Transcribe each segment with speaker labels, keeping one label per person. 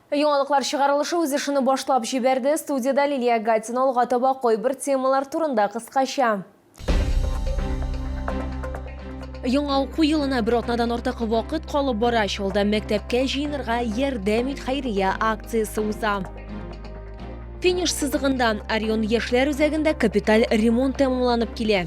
Speaker 1: Яңалыклар чыгарылышы үз эшен башлап җибәрде. Студиядә Лилия Гатина алга таба кайбер темалар турында кыскача. Яңа уку елына бер атнадан артык вакыт калып бара. Чалда мәктәпкә җыенырга ярдәм ит хәйрия акциясе уза. Финиш сызыгында Орион яшьләр үзәгендә капиталь ремонт тәмамланып килә.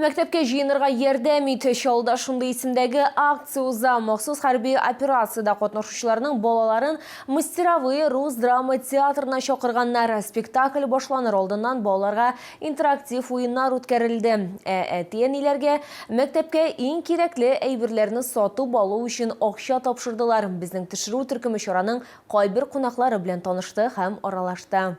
Speaker 1: Мәктәпкә җыенырга ярдәм ит! Чаллыда шундый исемдәге акция уза. Махсус хәрби операциядә катнашучыларның балаларын Мастеровые рус драма театрына чакырганнар. Спектакль башланыр алдыннан балаларга интерактив уеннар үткәрелде. Ә әти-әниләргә мәктәпкә иң кирәкле әйберләрне сатып алу өчен акча тапшырдылар. Безнең төшерү төркеме чараның кайбер кунаклары белән танышты һәм аралашты.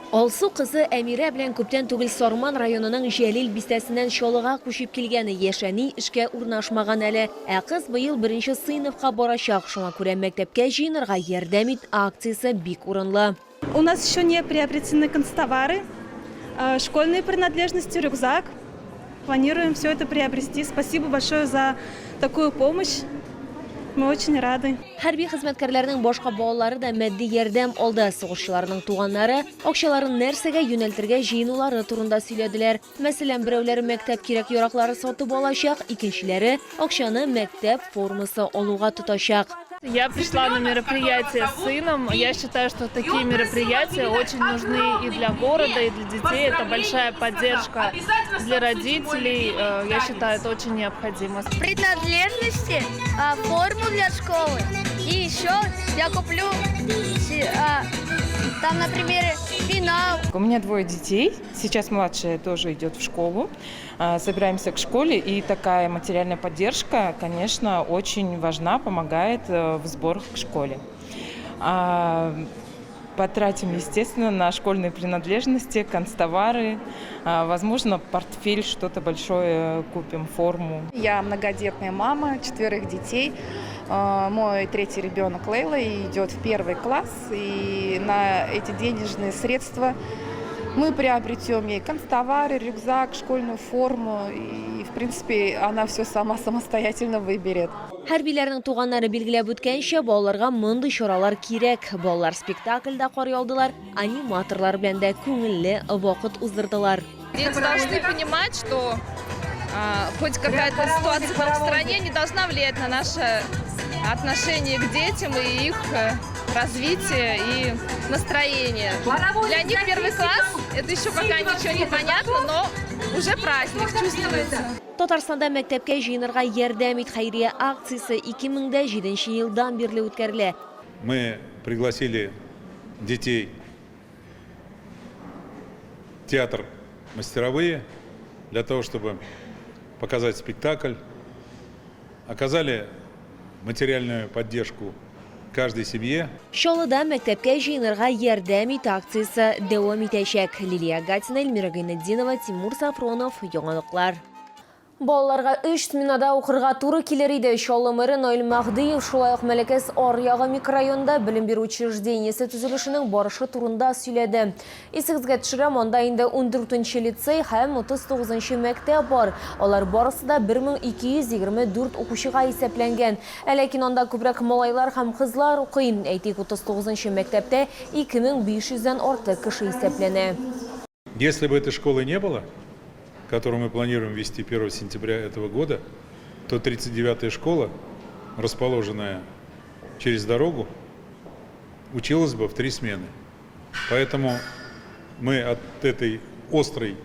Speaker 1: Алсу кызы Әмирә белән күптән түгел Сарман районының Җәлил бистәсеннән Чаллыга күчеп килгән. Яшь әни эшкә урнашмаган әле. Ә кыз быел беренче сыйныфка барачак. Шуңа күрә мәктәпкә җыенырга ярдәм ит акциясе бик урынлы.
Speaker 2: У нас еще не приобретены канцтовары, школьные принадлежности, рюкзак. Планируем все это приобрести. Спасибо большое за такую помощь. Мы очень рады.
Speaker 1: Хәрби хезмәткәрләрнең башка балалары да матди ярдәм алды. Сугышчыларның туганнары акчаларын нәрсәгә юнәлтергә җыенулары турында сөйләделәр. Мәсәлән, берәүләре мәктәп кирәк-яраклары сатып алачак, икенчеләре акчаны мәктәп формасы алуга тотачак.
Speaker 3: Я пришла на мероприятие с сыном. Я считаю, что такие мероприятия очень нужны и для города, и для детей. Это большая поддержка для родителей. Я считаю, это очень необходимо.
Speaker 4: Принадлежности, форму для школы. И еще я куплю, там, например, пенал.
Speaker 5: У меня двое детей. Сейчас младшая тоже идет в школу. Собираемся к школе, и такая материальная поддержка, конечно, очень важна, помогает в сборах к школе. Потратим, естественно, на школьные принадлежности, канцтовары, возможно, портфель, что-то большое купим, форму.
Speaker 6: Я многодетная мама четверых детей. Мой третий ребенок Лейла идет в первый класс, и на эти денежные средства мы приобретем ей канцтовары, рюкзак, школьную форму, и, в принципе, она все сама самостоятельно выберет.
Speaker 1: Хәрбиләрнең туганнары билгеләп үткәнчә, балаларга мондый чаралар кирәк. Балалар спектакль дә карый алдылар, аниматорлар белән дә күңелле вакыт уздырдылар.
Speaker 3: Дети должны понимать, что хоть какая-то ситуация там в стране не должна влиять на наше отношение к детям и их развитие и настроение. Для них первый класс – это еще пока ничего не понятно, но уже праздник чувствуется.
Speaker 1: Татарстанда мәктәпкә җыенырга ярдәм ит хәйрия акциясе 2007 елдан бирле үткәрелә.
Speaker 7: Мы пригласили детей в театр «Мастеровые» для того, чтобы показать спектакль. Оказали материальную поддержку каждой семье.
Speaker 1: Чаллыда мәктәпкә җыенырга ярдәм ит акциясе дәвам итәчәк. Лилия Гатина, Эльмира Гайнетдинова, Тимур Сафронов, Яңалыклар. Балаларга өч сменада укырга туры килер иде. Чаллы мэры Наил Мәһдиев шулай ук Мәләкәс аръягы микрорайонында белем бирү учреждениесе төзелешенең барышы турында сөйләде. Исегезгә төшерәм, анда инде ундүртенче лицей һәм утыз тугызынчы мәктәп бар. Алар барысы да 1224 укучыга исәпләнгән. Ә ләкин анда күбрәк малайлар һәм кызлар укый. Әйтик, 39 нчы мәктәптә 2500 дән артык кеше исәпләнә.
Speaker 7: Если бы этой школы не было, которую мы планируем вести 1 сентября этого года, то 39-я школа, расположенная через дорогу, училась бы в три смены. Поэтому мы от этой острой,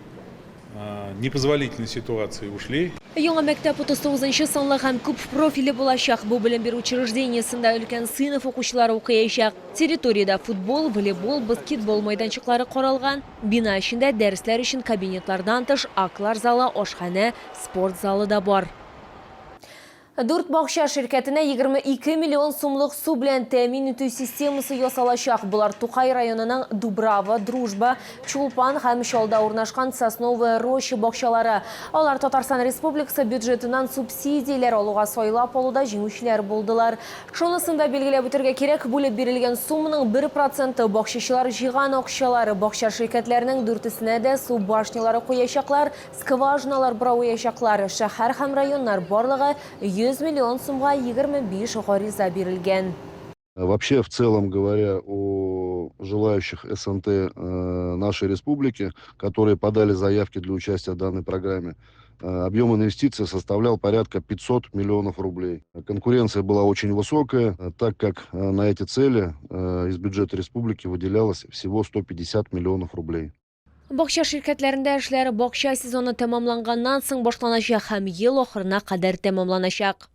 Speaker 7: непозволительной ситуации ушли.
Speaker 1: Яңа мәктәп 39 санлы һәм күп профильле булачак. Бу белем бирү учреждениесендә өлкән сыйныф укучылары укыячак. Территориядә футбол, волейбол, баскетбол майданчыклары каралган. Бина эчендә дәресләр өчен кабинетлардан тыш актлар залы, ашханә, спорт залы да бар. Дүрт бакча ширкәтенә 22 миллион сумлык су белән тәэмин итү системасы ясалачак. Болар Тукай районының Дубрава, Дружба, Чулпан һәм Чалда урнашкан Сосновая роща бакчалары. Алар Татарстан Республикасы бюджетыннан субсидияләр алуга сайлап алуда җиңүчеләр булдылар. Шунысын да билгеләп үтәргә кирәк, бүлеп бирелгән сумманың бер проценты бакчачылар җыйган акчалар. Бакча ширкәтләренең дүртесенә дә су башнялары куячаклар, Скважиналар бораулаячаклар. Шәһәр һәм районнар барлыгы 100. 100 миллион сумга 25 гариза бирелгән.
Speaker 8: Вообще, в целом говоря, о желающих СНТ нашей республики, которые подали заявки для участия в данной программе, объем инвестиций составлял порядка 500 миллионов рублей. Конкуренция была очень высокая, так как на эти цели из бюджета республики выделялось всего 150 миллионов рублей.
Speaker 1: Бакча ширкәтләрендә эшләр бакча сезоны тәмамланганнан соң башланачак һәм ел ахырына кадәр тәмамланачак.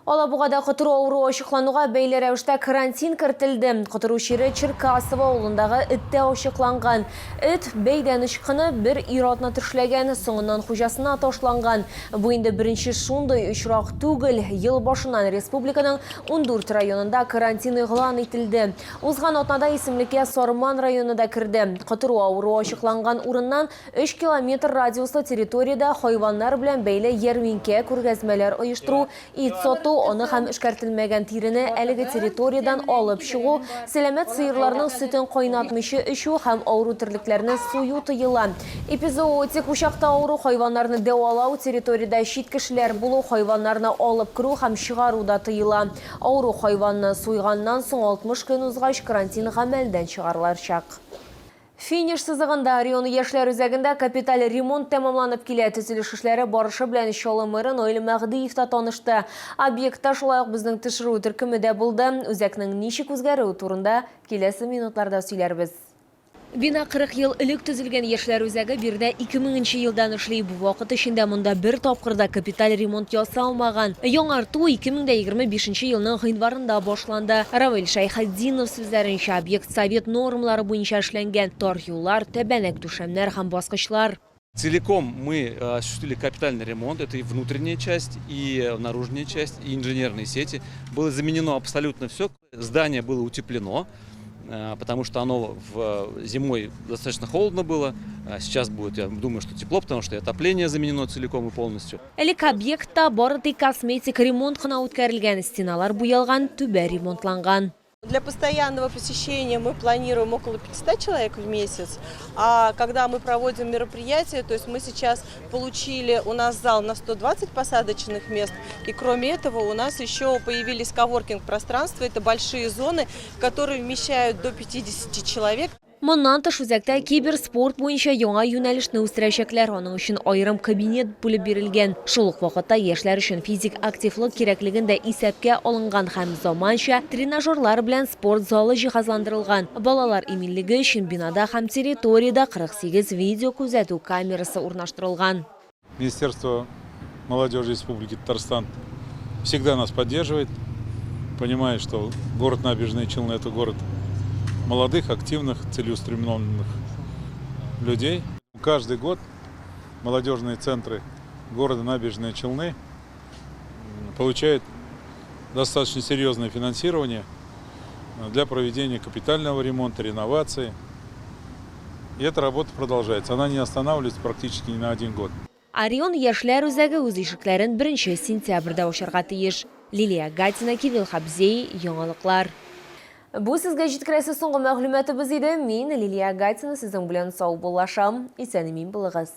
Speaker 1: Алабугада котыру авыруы ачыклануга бәйле рәвештә карантин кертелде. Котыру чире Черкасово авылындагы эттә ачыкланган. Эт бәйдән ычкынып, бер ир-атны тешләгән, соңыннан хуҗасына ташланган. Бу инде беренче шундый очрак түгел. Ел башыннан республиканың 14 районында карантин игълан ителде. Узган атнада исемлеккә Сарман районы да керде. Котыру авыруы ачыкланган урыннан Өч километр радиуслы территориядә хайваннар белән бәйле ярминкә, күргәзмәләр оештыру, ит сату, аны һәм эшкәртелмәгән тирене әлеге территориядән алып чыгу, сәламәт сыерларның сөтен кайнатмыйча эчү һәм авыру терлекләрне сую тыела. Эпизоотик учакта авыру хайваннарны дәвалау, территориядә чит кешеләр булу, хайваннарны алып керү һәм чыгару да тыела. Авыру хайванны суйганнан соң 60 көн узгач, карантин гамәлдән чыгарылачак. Финиш сызыгында Орион яшьләр үзәгендә капиталь ремонт тәмамланып килә. Төзелеш эшләре барышы белән Чаллы мэры Наил Мәһдиев та танышты. Объектта шулай ук безнең төшерү төркеме дә булды. Үзәкнең ничек үзгәрүе турында киләсе минутларда сөйләрбез. Бина 40 ел элек төзелгән яшьләр үзәге биредә 2000 нче елдан эшли. Бу вакыт эчендә монда бер тапкыр да капиталь ремонт ясалмаган. Яңарту 2025 нче елның гыйнварында башланды. Равил Шәйхетдинов сүзләренчә, объект совет нормалары буенча эшләнгән, тар юллар, тәбәнәк түшәмнәр һәм баскычлар.
Speaker 9: Целиком мы осуществили капитальный ремонт, это и внутренняя часть, и наружная часть, и инженерные сети. Было заменено абсолютно все. Здание было утеплено, потому что оно зимой достаточно холодно было. Сейчас будет, я думаю, что тепло, потому что и отопление заменено целиком и полностью.
Speaker 1: Элек объектта бары тик косметик ремонт кына үткәрелгән, стеналар буялган, түбә ремонтланган.
Speaker 10: Для постоянного посещения мы планируем около 500 человек в месяц, а когда мы проводим мероприятия, то есть мы сейчас получили у нас зал на 120 посадочных мест, и кроме этого у нас еще появились коворкинг-пространства, это большие зоны, которые вмещают до 50 человек.
Speaker 1: Моннан тыш, үзәктә киберспорт буенча яңа юнәлешне үстерәчәкләр, аның өчен аерым кабинет бүлеп бирелгән. Шул ук вакытта яшьләр өчен физик активлык кирәклеген дә исәпкә алынган һәм заманча тренажерлар белән спорт залы җиһазландырылган. Балалар иминлеге өчен бинада һәм территориядә 48 видеокүзәтү камерасы урнаштырылган.
Speaker 7: Министерство молодежи Республики Татарстан всегда нас поддерживает, понимает, что город Набережные Челны – это город молодых, активных, целеустремленных людей. Каждый год молодежные центры города Набережные Челны получают достаточно серьезное финансирование для проведения капитального ремонта, реновации. И эта работа продолжается. Она не останавливается практически ни на один год.
Speaker 1: Орион яшьләр үзәге үз ишекләрен беренче сентябрьдә ачарга тиеш. Лилия Гатина, Кирилл Хабзей, Яңалыклар. Бу сезгә җиткерәсе соңгы мәгълүматыбыз иде. Мин, Лилия Гатина, сезнең белән саубуллашам. Исән-имин булыгыз.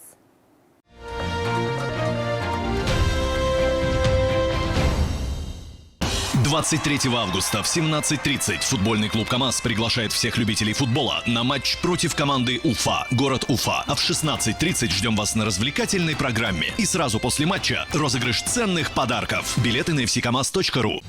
Speaker 11: 23 августа в 17:30 футбольный клуб «КамАЗ» приглашает всех любителей футбола на матч против команды «Уфа», город Уфа. А в 16:30 ждем вас на развлекательной программе. И сразу после матча розыгрыш ценных подарков. Билеты на fckamaz.ru.